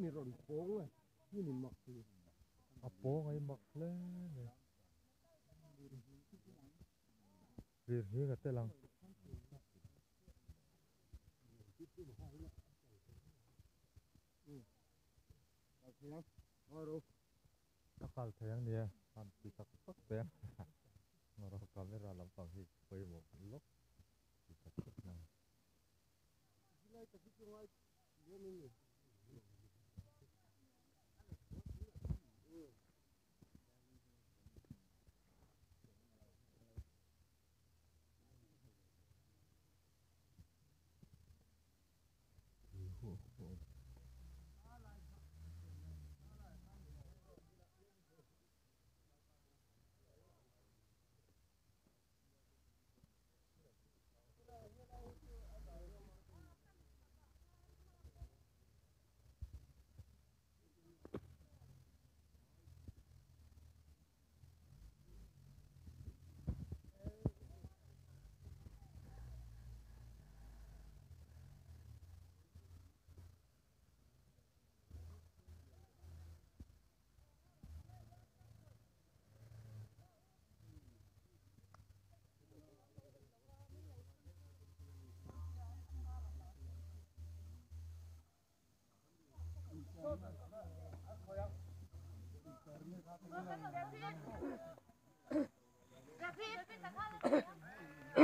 Mi rawn pawng a hi ni mak hi. A pawng a i mak hle mai. Lir hi ka tel ang. A kal thei ang nia han ti tak tak te ang. Rawh camera lampang hi pawimawh lawk ti tak tak nang.